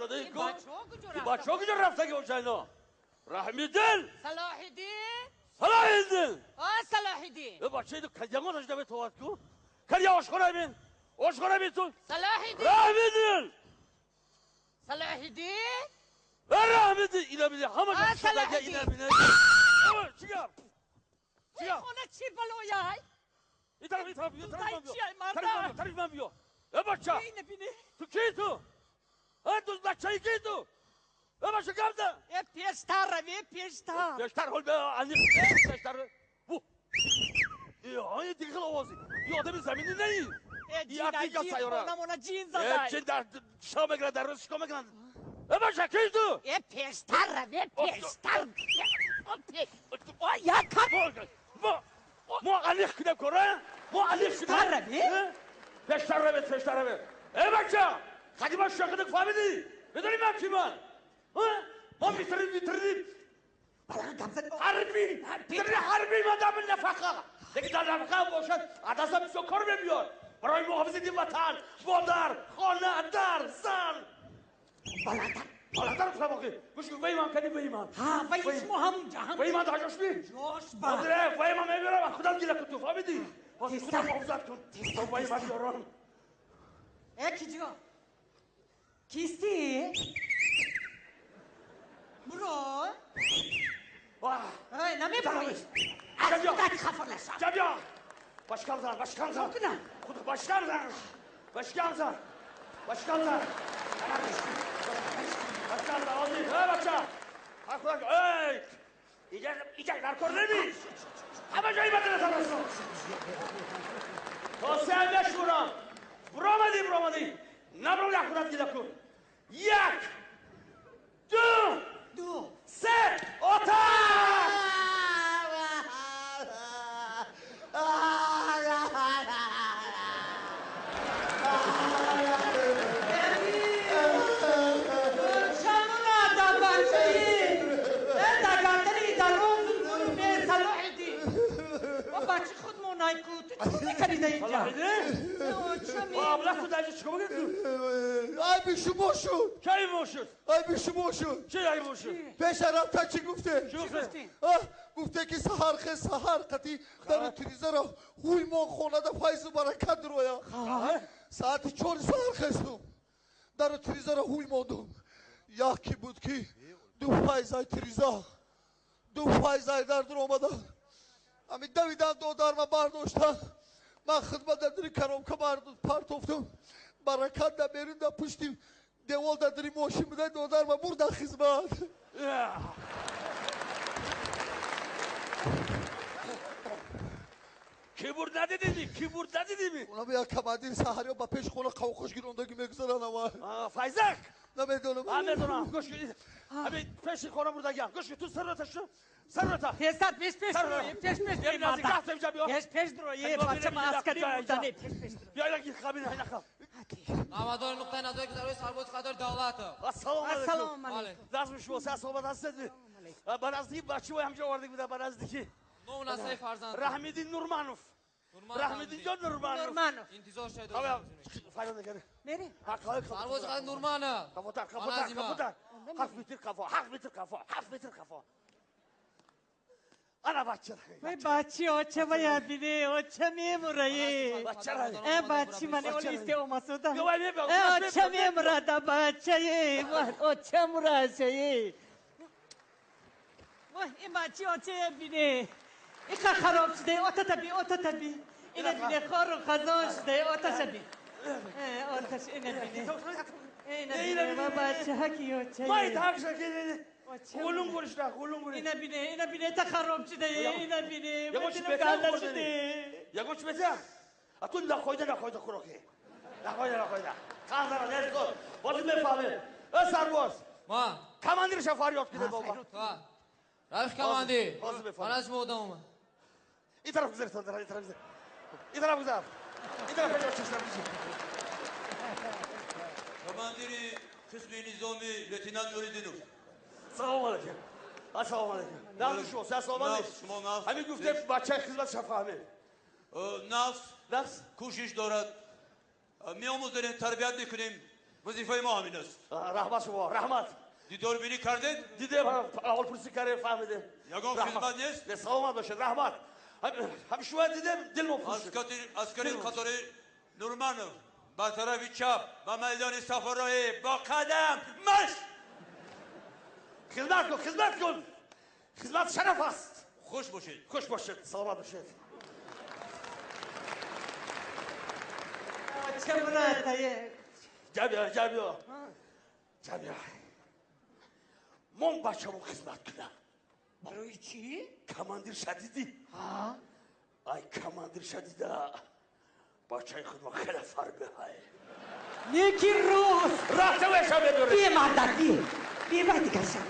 Бачаҳо куҷо рафтагӣ бошанд ино? Раҳмиддин! Салоҳиддин! Салоҳиддин! О, Салоҳиддин! Э, бача иду кадягон ошда метовад ку? Кадя ошхона бин! Ошхона бин ту! Салоҳиддин! Раҳмиддин! Салоҳиддин! Э, Раҳмиддин! Ина бини, ҳама А, ҷо шудага Салоҳиддин! ина бини. Э, чӣ гап? Чӣ гап? Хона чӣ балояй? Ин тараф, ин тараф, ин тараф ман биё. Чӣ ай, марда? Тараф ман биё, тараф ман биё. Э, бача! Ина бини. Ту кӣ ту? Э, ту бачаи кӣ ту? Э, бача гап зан! Э, пештар раве, пештар. Пештар ҳол бе, ани пештар. Бу. Э, ай дигар хел овози. Ин одами заминӣ неи. Э, Ин Африка ҷин, сайёра. хонамона ҷин Э, задай. ҷин дар шом мекунад, дар рӯз чикор мекунад? Э, бача кӣ ту? Э, пештар раве, пештар. О, як кап. Мо алих кунем кора? Мо алих кунем. Пештар раве? Э? Пештар раве, пештар раве. Э, бача! Қадима шоқидик фаҳмидӣ? Медонӣ ман ки ман? Ҳа? Мо митрид, митрид. Ҳарбӣ, митрид ҳарбӣ ман дар нафақа. Лекин дар нафақа бошад, адаса бисёр кор мебиёд. Барои муҳофизати ватан, модар, хона, дар, зан. Баландтар. Баландтар гуфтам охи. Гӯш кун, вай ман кадӣ, вай ман. Ҳа, вай шумо ҳамунҷа, ҳамунҷа. Вай ман дар ҷош би? Ҷош ба. Ҳозир, вай ман мебарам, худам гила кун ту, фаҳмидӣ? Ҳозир худам муҳофизат кун. То вай ман биёрам. Э, киҷо? Кистӣ? Буро? Вах! Эй, намебурӣ? Ҷаб биё. Аз худат хафа нашав. Ҷаб биё. Башкам зан, башкам зан. Кунам? Худ башкам зан. Башкам зан. Башкам зан. Башкам зан, ҳозир. Эй, бача. Ҳар худак, эй! Иҷа, иҷа дар кор неми. Ҳама ҷои баданатон аст. То се мешурам. Буромадӣ, буромадӣ. Набром як худат гила кун. Як, ду, Ду. се, оташ! Бачи худмон айку, ту чӣ мекарди дар инҷа? Салоҳиддин? Абла ту дар инҷа чикор мекарди ту? Айби шумо шуд. Чӣ айби мо шуд? Айби шумо шуд. Чӣ айби мо шуд? Пеша рафта чӣ гуфте? Чӣ гуфте? Гуфте ки саҳар хез, саҳар қати дару тирезаро ҳуй мон хонада файзу баракат дуроя. Саати 4 саҳар хестум. Дару тирезаро ҳуй мондум. Яке буд ки ду файзай тиреза, ду файзай дар дур омада. Ами давидан додарма бардошта. Ман хидмат дар дури коробка партофтум. Баракат да берун да пушти девол да дури мошин буда додарма бурда хизмат. Ки бурд надидӣ? Ки бурд надидӣ? Унам як командир саҳариё ба пеши хона қавқош гирондагӣ мегузаранд ама. Файзак! Намедонам. Медонам. Гӯш кун. Ами пеши хона бурдагиам. Гӯш кун, ту саррота шу. Саррота. Пештар, пеш, пеш, Саррота. пеш, пеш, Бیا марда. наздик, рафта инҷа биё. Пеш, пеш дуро, е, Биё, бача, биё, ман биё, аскари биё, бурдане. биё. Пеш, пеш дуро. Биё, як қабина, ина қаб. Намадори нуқтаи назари гузарои сарбози қадори давлатов. Ассалому алайкум. Ассалому алайкум. Назми шумо, се саломат ҳастед? Ба наздики бачаҳои ҳамҷо овардик буда, ба наздики. Ному насаби фарзанд. Раҳмиддин Нурманов. Раҳмиддин ҷон Нурманов. Нурманов. Интизор шавед. Ҳа, фарёд накард. Мерем. Ҳа, қафо, қафо. Сарбози қадори Нурманов. Қафотар, қафотар, Маназима. қафотар. 7 метр қафо, 7 метр қафо, 7 метр қафо. Ана бача. Вай бачи, оча вай бине, оча мемура, е. Бача ра. Э, бачи, мане оли исте омасуда. Биё, вай, мебиё, Э, мебиё, оча мебиё. мемура да бача, е, вай, оча мураша, е. Вай, ин бачи, оча бине. Иқа хароб шуде, ота таби, ота таби. Ина бине, хору хазон шуде, ота шаби. Э, оташ, ина бине. Ина бине, ва бача ки оча, е. Май так шаки. Оча. Гулун гуришта, гулун гуриш. Ина бине, ина бине, та хароб шуде, ина бине. Ягон чӣ Ва бетар ганда хӯрдани? шуде. Ягон чӣ бетар? А ту нахойда, нахойда хӯрокӣ. Нахойда, нахойда. Қанзара, нес кун. Боз мефаҳмем. Э, сарбоз. Ма. Командирша фарёд кунед, бобо. Ха. Рафиқ командир. Ҳозир мефаҳмем. Ман аз шумо одам омад. Ин тараф гузар, ин тараф гузар. Ин тараф гузар. Ин тараф гузар, чашм бизӣ. Командири қисми низоми лейтенант Нуриддинов. Салом алейкум. Ассалому алейкум. Нағз шумо, сар саломат Нағз, нест? шумо нағз. Ҳамин гуфте бачаи хизмат шафаҳмем. Нафс Нафс кӯшиш дорад. Меомӯзонем, тарбият мекунем. Вазифаи мо ҳамин аст. Раҳмат шумо, раҳмат. Дидор бинӣ кардед? Дидем, аҳволпурсӣ кардем, фаҳмидем. Ягон хизмат нест? Не, саломат бошед, раҳмат. Ҳам шумо дидем, дилмо пур шуд. Аскари қатори Нурманов ба тарафи чап ба майдони сафароӣ бо қадам марш! Хизмат кун, хизмат кун. Хизмат шараф аст. Хуш бошед. Хуш бошед, саломат бошед. Ҷабиё, ҷабиё. Ҷабиё. Мон бачамо хизмат кунам. Барои чӣ? Командир шадидӣ. Ай, командир шадида. Бачаи худро хеле фарбеҳай. Неки рост. Рафта веша медорӣ. Бемардак, бе. Бе, вай дигар шаб.